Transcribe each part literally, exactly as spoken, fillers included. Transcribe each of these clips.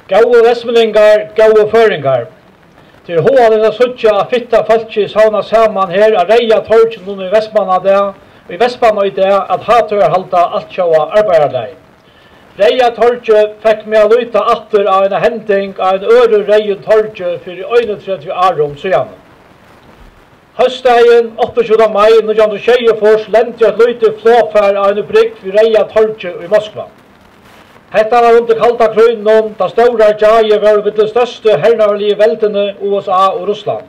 Góðu vestmanningar, góðu føroyingar. Tað er hugaligt at síggja, at fitta fólki savnast saman her á Reyða torginum í Vestmanna dag, í Vestmanna í dag, at hátíðarhalda altjóða arbeiðardagin. Reyða torgið fekk meg at líta aftur á eina hending á einum øðrum reyðum torgi fyri einogtretivu árum síðani. Hósdagin áttaogtjúgunda mai nítjan hundrað og sjeyogfýrs lendi eitt lítið flogfar á eini brúgv við Reyða torgi í Moskva. Hetta var undir kalda krígnum, tá stórar gjáir vóru millum størstu hernaðarligu veldini U S A og Russland.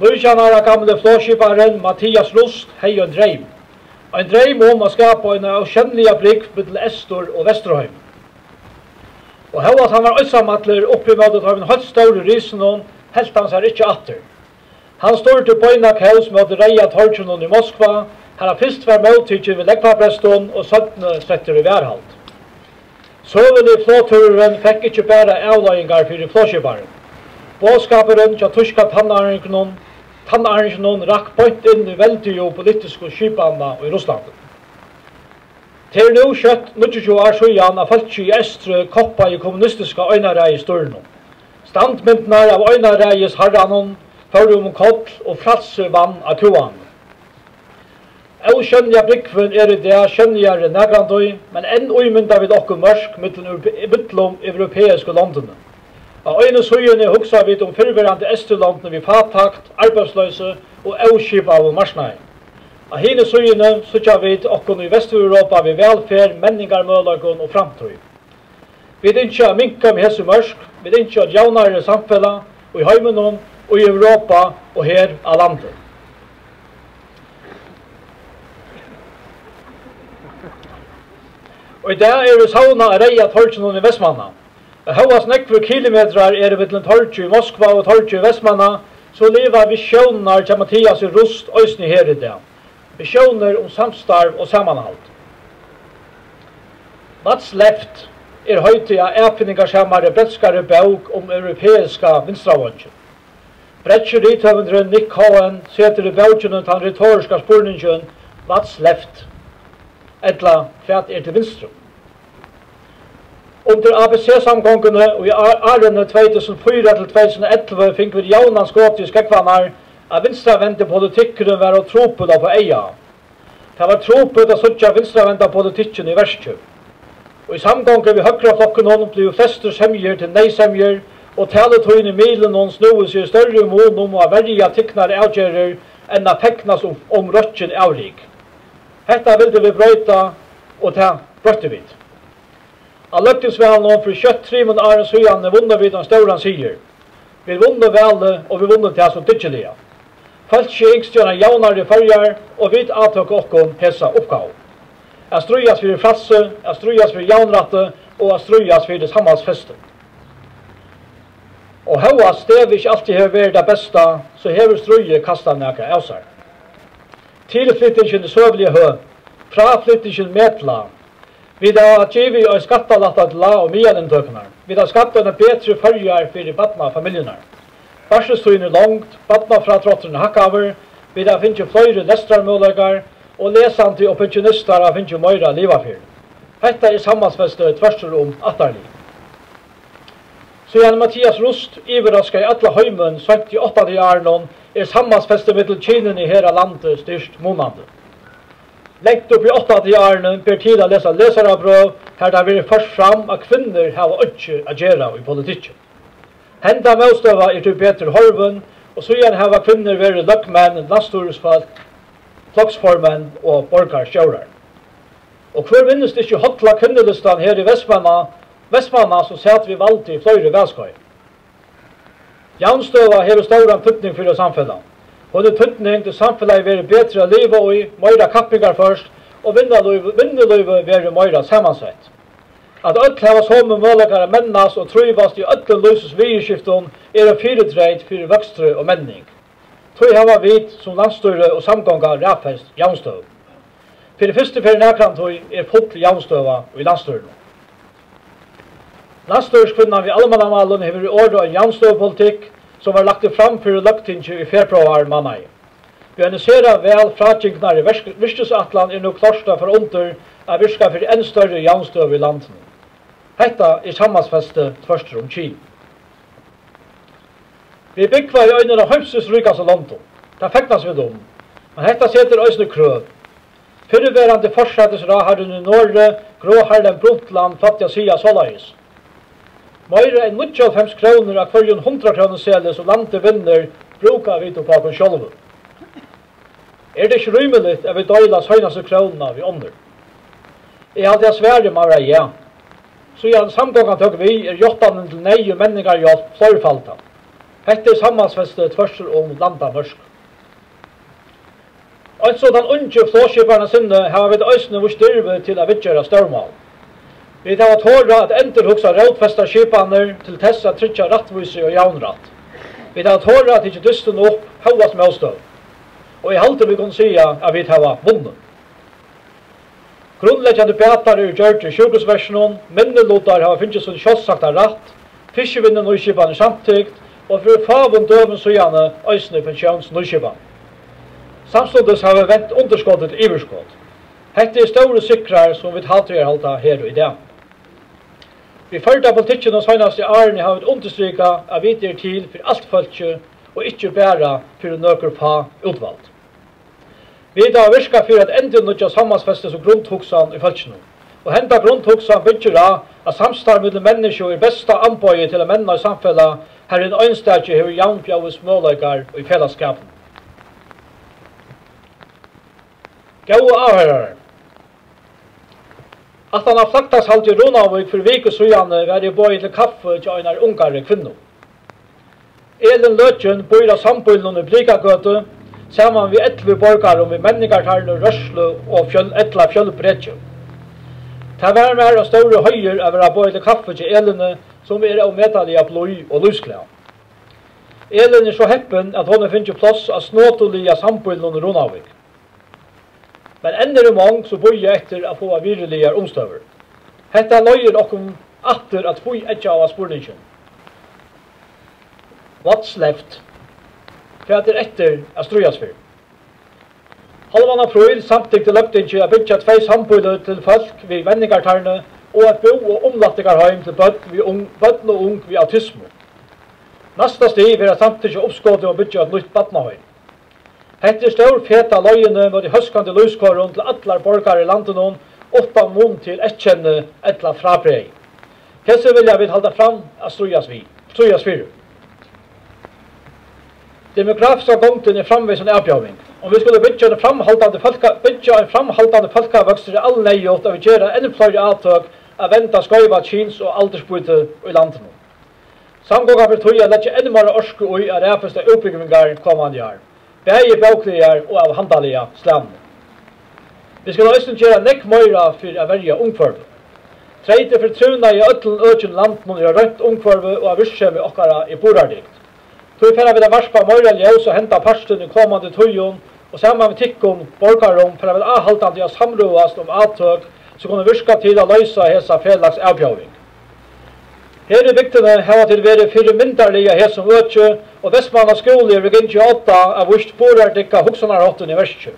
Nítjan ára gamli flogskiparin Mathias Rust hevði ein dreym. Ein dreym um at skapa eina ósjónliga brúgv millum Eystur- og Vesturheim. Og hóast hann var einsamallur uppi ímóti teimum heilt stóru risunum, helt hann sær ikki aftur. Hann stúrdi beina kós móti Reyða torginum í Moskva, har hann fyrst var móttikin við lógvabrestum og seinni settur í varðhald. Søguligi flogtúrurin fekk ikki bara avleiðingar fyri flogskiparan. Boðskapurin hjá týska tannáringinum, tannáringinum rakk beint inn í veldigu politisku skipanina í Russlandi. Tað er nú skjótt níggjuogtjúgu ár síðan, at fólkið í Eystri koppaði kommunistiska einaræðisstýrinum. Standmyndirnar av einaræðisharranum fóru um koll og frælsið vann á kúgaranum. Ósjónliga brúgvin er í dag sjónligari enn nakrantíð, men enn ímynda vit okkum mørk millum, millum europeisku londini. Á eini síðuni hugsa vit um fyrrverandi Eysturlondini við fátækt, arbeiðsloysi og óskipaðum marknaði. Á hini síðuni síggja vit okkum í Vestureuropa við vælferð, menningarmøguleikum og framtíð. Vit ynskja at minka um hesi mørk, vit ynskja eitt javnari samfelag í heiminum, í Europa og her á landi. Og í dag eru vit savnað á Reyða torginum í Vestmanna. Og hóast nógvir kilometrar eru millum torgið í Moskva og torgið í Vestmanna, so liva visiónirnar hjá Mathiasi Rust eisini her í dag. Visiónir um samstarv og samanhald. What's Left er heitið á atfinningarsamari bretskari bók um europeiska vinstravongin. Bretski rithøvundurin Nick Cohen setir í bókini tann retoriska spurningin: What's left? Ella hvat er til vinstru? Undir A B C-samgonguni í á-, árunum tvey túsund og fýra til tvey túsund og ellivu fingu vit javnan skotið í skógvarnar, at vinstravendi politikkurin var ov trupul at fáa eyga á. Tað var trupult at síggja vinstravenda politikkin í verki. Í samgongu við høgraflokkunum blivu flestir semjur til neyðsemjur, og talutíðin í miðlunum snúði seg í størri mun um at verja tiknar avgerðir enn at fegnast um, um rokkin avrik. Hetta vildu vit broyta, og tað broyttu vit. Á løgtingsvalinum fyri skjótt trimum árum síðani vunnu vit ein stóran sigur. Vit vunnu valið, og vit vunnu tað so dyggiliga. Fólkið ynskti eina javnari Føroyar, og vit átóku okkum hesa uppgávu. At stríðast fyri frælsi, at stríðast fyri javnrætti og at stríðast fyri samhaldsfestu. Og hóast stevið ikki altíð hevur verið tað besta, so hevur stríðið kastað nakað av sær. Tilflytingin er søguliga høg, fráflytingin metlág. Vit hava givið ein skattalætta til lág- og miðalinntøkurnar. Vit hava skapt eina betri Føroyar fyri barnafamiljurnar. Barsilstíðin er longd, barnafrádrátturin er hækkaður, vit hava fingið fleiri lestrarmøguleikar, og lesandi og pensjonistar hava fingið meira at liva fyri. Hetta er samhaldsfesti tvørtur um ættarlið. Síðan Mathias Rust yvirraskaði alla heimin seint í átjandu árunum, er samhaldsfesti millum kynini her á landi styrkt munandi. Langt upp í átjandu árunum ber til at lesa lesarabrøv, har tað verður ført fram, at kvinnur hava einki at gera í politikki. Henda mótstøða er tíbetur horvin, og síðan hava kvinnur verið løgmenn, landsstýrisfólk, floksformenn og borgarstjórar. Og hvør minnist ikki holla kvinnulistan her í Vestmanna, Vestmanna, sum sat við valdið í fleiri valskeið? Javnstøða hevur stóran týdning fyri eitt samfelag. Hon hevur týdning, tí samfelagið verður betri at liva í, meira kappingarført, og vinnulív-, vinnulívið verður meira samansett. At øll hava somu møguleikar at mennast og trívast í øllum lívsins viðurskiftum, er ein fyritreyt fyri vøkstri og menning. Tí hava vit sum landsstýri og samgonga raðfest javnstøðu. Fyri fyrstu ferð í nakrantíð er full javnstøða í landsstýrinum. Landsstýriskvinnan við almannamálum hevur í orði ein javnstøðupolitikk, sum varð lagdur fram fyri Løgtingið í februar mánaði. Við eini sera væl frágingnari verk-, virkisætlan er nú klárt at fara undir at virka fyri enn størri javnstøðu í landinum. Hetta er samhaldsfesti tvørtur um kyn. Vit búgva í einum av heimsins ríkastu londum. Tað fegnast vit um. Men hetta setir eisini krøv. Fyrrverandi forsætisráðharrin í Noregi, Gro Harlem Brundtland, plagdi at siga soleiðis: Meira enn níggjuoghálvfems krónur av hvørjum hundrað krónuseðli, sum landið vinnur, brúka vit upp á okkum sjálvi. Er tað ikki rímiligt, at vit deila seinastu krónuna við onnur? Eg haldi, at svarið má vera ja. Síðan samgongan tók við, er játtanin til neyð og menningarhjálp fleirfaldað. Hetta er samhaldsfesti tvørtur um landamørk. Eins og tann ungi flogskiparin á Sinni hava vit eisini víst dirvi til at viðgera stórmál. Vit hava torað at endurhugsa rótfestar skipanir til tess at tryggja rættvísi og javnrætt. Vit hava torað at tikið dystin upp hóast mótstøðu. Og eg haldi, vit kunnu siga, at vit hava vunnið. Grundleggjandi batar eru gjørdir í sjúkrahúsverkinum, minnilutar hava fingið sín sjálvsagta rætt, fiskivinnunýskipan er samtykt og fyri fáum døgum síðani eisini pensjónsnýskipan. Samstundis hava vit vent undirskotið til yvirskot. Hetta eru stórir sigrar, sum vit hátíðarhalda her í dag. Við førda politikkinum seinastu árini hava vit undirstrikað, at vit eru til fyri alt fólkið og ikki bara fyri nøkur fá útvald. Vit hava virkað fyri at endurnýggja samhaldsfestið sum grundhugsan í fólkinum, og henda grundhugsan byggir á, at samstarv millum menniskju er besta amboðið til at menna eitt samfelag, har hin einstaki hevur javnbjóðis møguleikar í felagsskapinum. Góðu áhoyrarar, aftan á flaggdagshaldið í Runavík fyri viku síðani var eg boðin til kaffi hjá einari ungari kvinnu. Elin Løkin býr á sambýlinum í Blikagøtu saman við ellivu borgarum við menningartarni, rørslu og fjøl-, ella fjølbreki. Tað var mær ein stórur heiður at vera boðin til kaffi hjá Elini, sum er ómetaliga blíð og lívsglað. Elin er so heppin, at hon hevur fingið pláss á snotuliga sambýlinum í Runavík. Men enn eru mong, sum bíða eftir at fáa virðiligar umstøður. Hetta leiðir okkum aftur at tvíeggjaða spurningin: What's left? Hvat er eftir at stríðast fyri? Hálvan apríl samtykti Løgtingið at byggja tvey sambýli til fólk við menningartarni og eitt bú- og umlættingarheim til børn við ung, børn og ung við autismu. Næsta stig verður at samtykkja uppskotið um at byggja eitt nýtt barnaheim. Hetta er stór feta á leiðini móti hóskandi lívskorum til allar borgarar í landinum, uttan mun til eyðkenni ella frábrigði. Hesi vilja vit halda fram at stríðast við, stríðast fyri. Demografiska gongdin er framvegis ein avbjóðing. Um vit skulu byggja ein framhaldandi fólka-, byggja ein framhaldandi fólkavøkstur, er alneyðugt, at vit gera enn fleiri átøk at venda skeiva kyns- og aldursbýtið í landinum. Samgongan ber tí at leggja enn meira orku í at raðfesta útbúgvingar komandi ár, bæði bókligar og av handaliga slagnum. Vit skulu eisini gera nógv meira fyri at verja umhvørvið. Treytir fyri trivnað í øllum økjum í landinum er eitt reint umhvørvi og at virksemi okkara er burðardyggt. Tí fara vit at varpa meira ljós á henda partin í komandi tíðum, og saman við tykkum, borgarum, fara vit áhaldandi at samrøðast um átøk, sum kunnu virka til at loysa hesa felagsavbjóðing. Her í bygdini hava tit verið fyrimyndarlig á hesum øki, og Vestmanna skúli hevur gingið á odda og víst burðardygga hugsanarháttin í verki.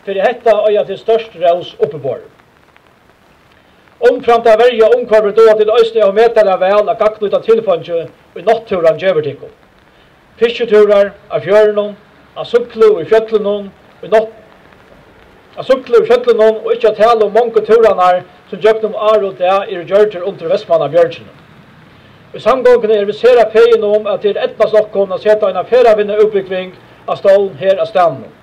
Fyri hetta eiga tit stórt rós uppiborið. Umframt at verja umhvørvið duga tit eisini ómetaliga væl at gagnnýta tilfeingi, ið náttúran gevur tykkum. Fiskitúrar á fjørðinum, at súkklu í fjøllunum, í nátt-, at súkklu í fjøllunum, og ikki at tala um mongu túrarnar, sum gjøgnum ár og dag eru gjørdir undir Vestmannabjørginum. Í Samgonguni eru vit sera fegin um, at tað er eydnast okkum at seta eina ferðavinnuútbúgving á stovn her á staðnum.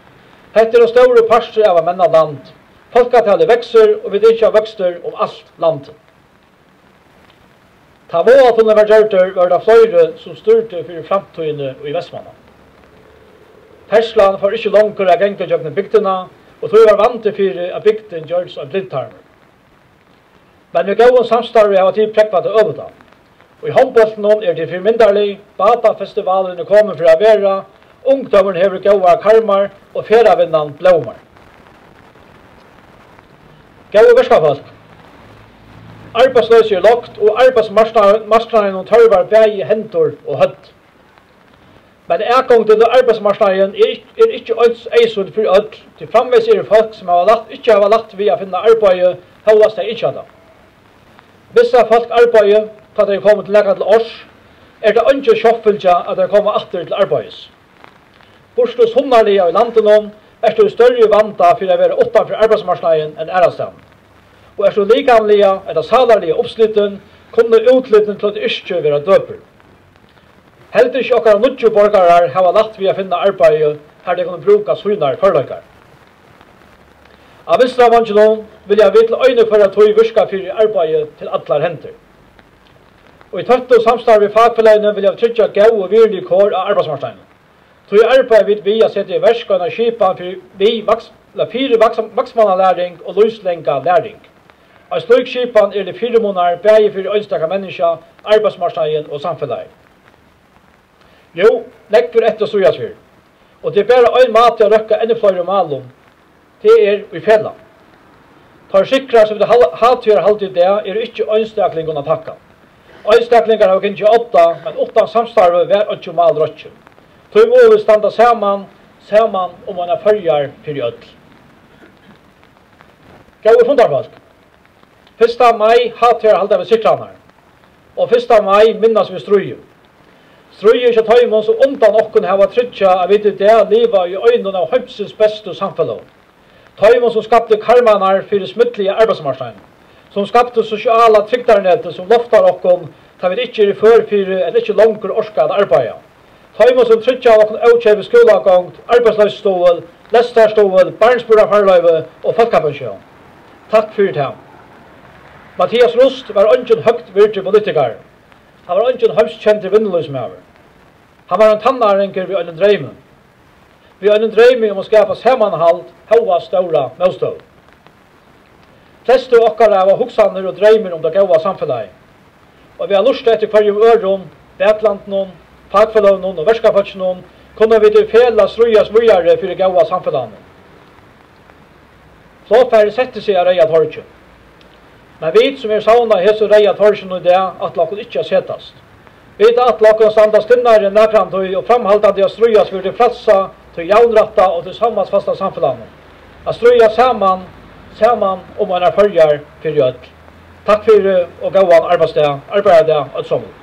Hetta er ein stórur partur av at menna land. Fólkatalið veksur, og vit ynskja vøkstur um alt landið. Tá Vágatunnilin varð gjørdur, vóru tað fleiri, sum stúrdu fyri framtíðini í Vestmanna. Ferðslan fór ikki longur at ganga gjøgnum bygdina, og tí var vandi fyri, at bygdin gjørdist ein blindtarmur. Men við góðum samstarvi hava tit prógvað tað øvuta. Í hondbóltinum eru tit fyrimyndarlig, bátafestivalurin er komin fyri at vera, ungdómurin hevur góðar karmar og ferðavinnan blómar. Góðu verkafólk, arbeiðsloysið er lágt og arbeiðsmarknaðin, marknaðinum tørvar bæði hendur og høvd. Men atgongdin til arbeiðsmarknaðin er ikki, er ikki eins eyðsýnd fyri øll, tí framvegis eru fólk, sum hava lætt, ikki hava lætt við at finna arbeiði, hóast tey ynskja tað. Missa fólk arbeiðið, tá tey koma til nakað til árs, er tað eingin sjálvfylgja, at tey koma aftur til arbeiðis. Býrt tú sunnarliga í landinum, ert tú í størri vanda fyri at vera uttanfyri arbeiðsmarknaðin enn aðrastaðni. Og ert tú likamliga ella sálarliga uppslitin, kunnu útlitini til títt yrki vera døpur. Heldur ikki okkara nýggju borgarar hava lætt við at finna arbeiði, har tey kunnu brúka sínar førleikar. Á vinstra veinginum vilja vit til eina og hvørja tíð virka fyri arbeiði til allar hendur. Og í tøttum samstarvi við fakfeløgini vilja vit tryggja góð og virðilig kor á arbeiðsmarknaðinum. Tí arbeiða vit við at seta í verk eina skipan fyri, við vaks-, ella fyri vaks-, vaksmannalæring og lívslanga læring. Ein slík skipan er til fyrimunar bæði fyri einstaka menniskja, arbeiðsmarknaðin og samfelagið. Jú, nógv er eftir at stríðast fyri, og tað er bara ein máti at røkka enn fleiri málum, tað er í felag. Teir sikrar, sum vit hal-, hátíðarhalda í dag, eru ikki einstaklingum at takka. Einstaklingar hava gingið á odda, men uttan samstarvið var einki mál rokkið. Tí mugu vit standa saman, saman um eina Føroyar fyri øll. Góðu fundarfólk, fyrsta mai hátíðarhalda vit sikrarnar, og fyrsta mai minnast vit stríðið. Stríðið hjá teimum, sum undan okkum hava tryggjað, at vit í dag liva í einum av heimsins bestu samfeløgum. Teimum, sum skaptu karmarnar fyri smidliga arbeiðsmarknaðin, sum skaptu sosiala trygdarnetið, sum loftar okkum, tá vit ikki eru før fyri ella ikki longur orka at arbeiða. Teimum, sum tryggjaðu okkum ókeypis skúlagongd, arbeiðsloysisstuðul, lestrarstuðul, barnsburðarforloyvi og fólkapensjón. Takk fyri tað. Mathias Rust var eingin høgt virdur politikari. Hann var eingin heimskendur vinnulívsmaður. Hann var ein tannáringur við einum dreymi. Við einum dreymi um at skapa samanhald hóast stóra mótstøðu. Flestu okkara hava hugsanir og dreymir um tað góða samfelagið. Og við at lurta eftir hvørjum øðrum, baklandinum, fakfeløgunum og verkafólkinum, kunnu vit í felag stríðast víðari fyri góða samfelagnum. Flogfarið setti seg á Reyða torgið. Men vit, sum eru savnað á hesum Reyða torginum í dag, ætla okkum ikki at setast. Vit ætla okkum at standa stinnari enn nakrantíð og framhaldandi at stríðast fyri tí frælsa, tí javnrætta og tí sambandsfasta samfelagnum. At stríða saman, saman um einar Føroyar fyri øll. Takk fyri og góðan arbeiðsdag, arbeiðadag, øll somul.